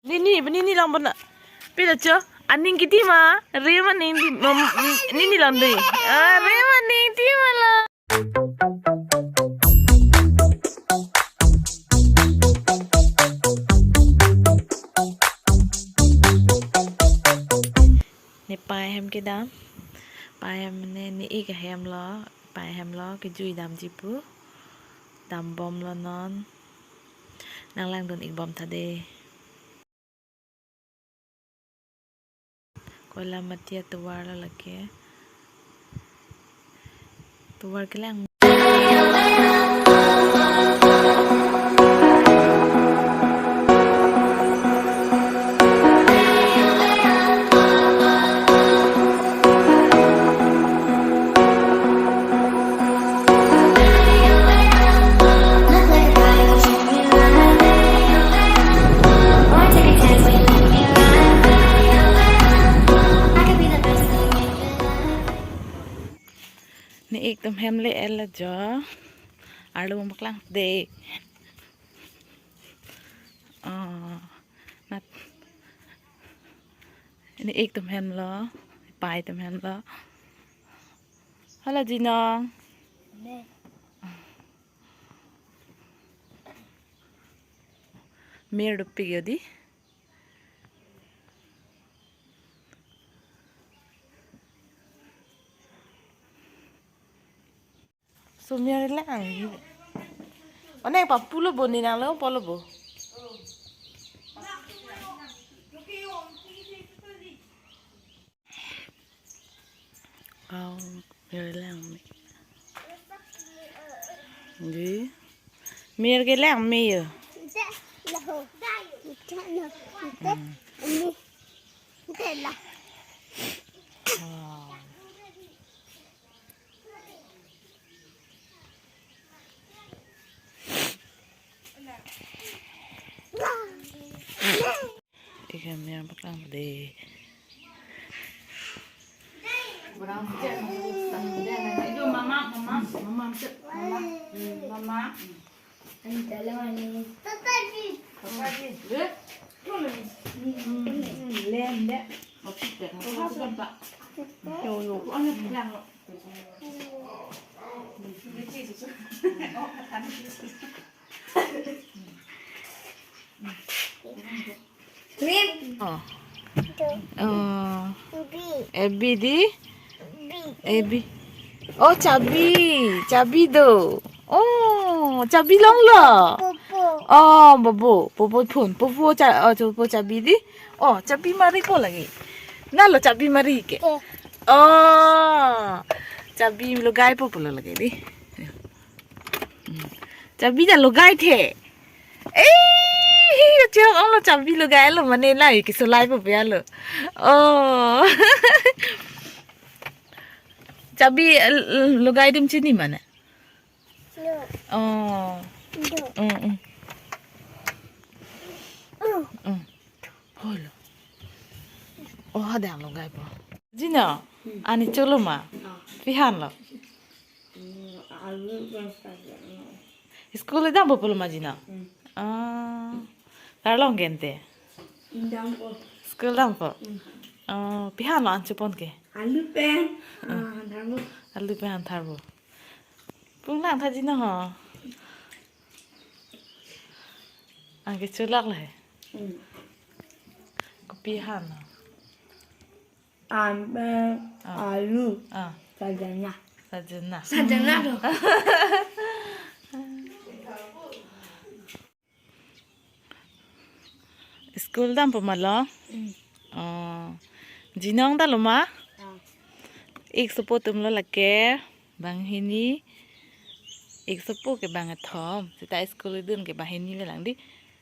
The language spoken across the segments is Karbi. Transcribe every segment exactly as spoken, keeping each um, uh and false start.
Nini, nini lang bona. Pila cho? Aning kiti ma? Rem aning di, mam, nini lang di. Ah, rem aning ti ma la. Ne pai hem kedam. Pai hem ne, ne ik ahem lo. Pai hem lo, kejui damji pu. Dambomlo non. Nang langdun ikbom tha de. Koilamati atovar lo lake. Tovar kelang. Ne ik atum hem le-et lo jo. Arlo paklang de. Oh, nat. Ne ik atum hem lo, pai atum hem lo. Hala jinong. Mir dopik yo di. Sumir lang. One papulo bo, ninang lo polo bo. Aw, mir lang me. Di. Mir kelang me yo. Hmm. Wow. Ikan yang petang deh. Itu mama, mama, mama, mama, mama. Ini dalam ini. Papa di. Papa di. Deh. Hmm, hmm, hmm. Lem deh. Masuk deh. Masuk deh, Pak. Yo, yo. Anak bilang. Min. Oh. Itu. Oh. Bi. Ebi di? Bi. Ebi. Oh, chabi. Chabi do. Oh, chabi longlo. Popo. Oh, bobo. Popo phun. Popo cha-, oh, popo chabi di. Oh, chabi mari po lagi. Nalo chabi mari ke. Eh. Oh. Chabi logai po pulo lagi di. Chabi ta logai the. Eh, chok ong lo chabi logai lo mane la ke solai po pe lo. Oh. Chabi, eh, logai adim chini mane. No. Oh. No. Mm, mm. Mm. Mm. Holo. Oh, hadak logai po. Jino, hmm. Ani cholo ma? Ah. Pi han lo? Hmm, alu bang saja. School dampo pulo ma jino? Hmm. Ah. Arlong gente. Dampo. School dampo. Hmm. Oh, pi han lo an chopon ke? Alu pen. Hmm. Ah, tharpo. Alu pen tharpo. Pung nang tha jino ho. Anke cholak le. Hmm. Kopi han lo? An pen, ah, alu. Ah. Sajana. Sajana. Sajana do. School dampo ma lo? Hmm. Oh. Jino ong ta lo ma? Ah. Ik sopo atum lo lake. Banghini, ik sopo ke bangkethom. Seta school idun ke banghini le lang di.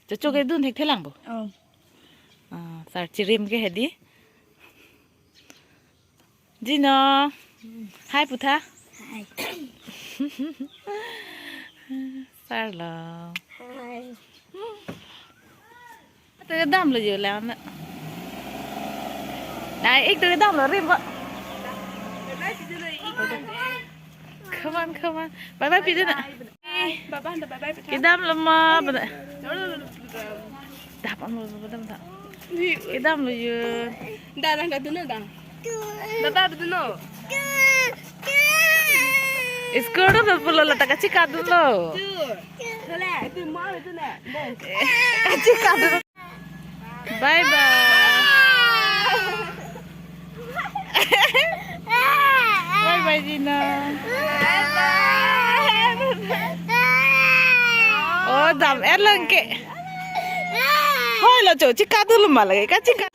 Chocho ke dun thekthe lang bo. Oh. Ah, sar chirim ke hedi. Jino. Hi putha. Hi. Sar lo. Hi. To kedam lo jo lang na. Nai, ik to kedam lo rim ko. Come on, come on. Bye bye, pi dun na. Bye bye, bye bye. Kedam lo ma, bye. Dap an lo, dap an lo. Kedam lo yun. Da, da, da, dunno, da. Da, da, dunno. School do pulo la ta kachika dunlo. Tu. Dale, tu ma, tu na. Kachika dunlo. Bye bye. Bye bye, Jina. Oh, dam erlang ke. Hoi lo cho, chika dunlo ma lagi, kachika.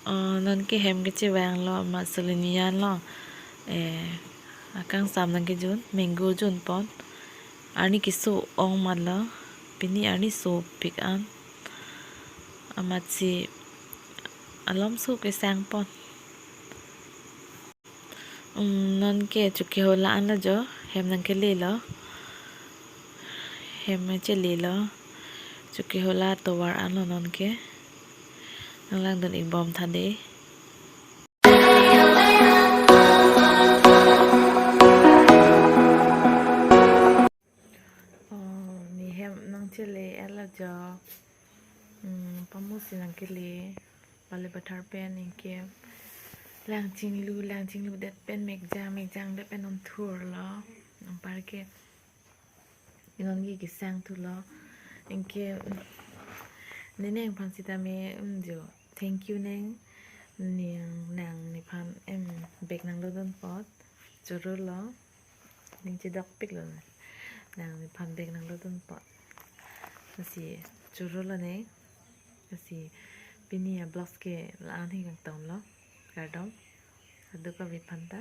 Oh, non ke hem kechevang lo, amat sulinian lo. Eh, akangsam nangkejun, mango junpon. Arni keso-ong mat lo, pini arni sopik an. Amatsi alomso kesangpon. Um, non ke chokehola an lo jo, hem nangkele lo. Hem chele lo. Chokehola tovar an lo non ke. Nanglangdun-ik bom tha dei. Oh, ne hem nangchele erlo jo. Hmm, pamusi nangkele. Pale pathar pen anke lang chinglu, lang chingludet pen mekjang, mekjangdet pen non thurlo. Anparke non ke kesang thulo. Anke ne nangphan sitame, um, jo. Thank you nang. Nang, nang nephan, em, bag nanglodun apot. Choro lo. Ning chedokpik lo na. Nang nephan bag nanglodun apot. Lasi choro lo ne. Lasi pini avlogs ke la-an hini kangton lo. Kardom. Kadokave aphanta.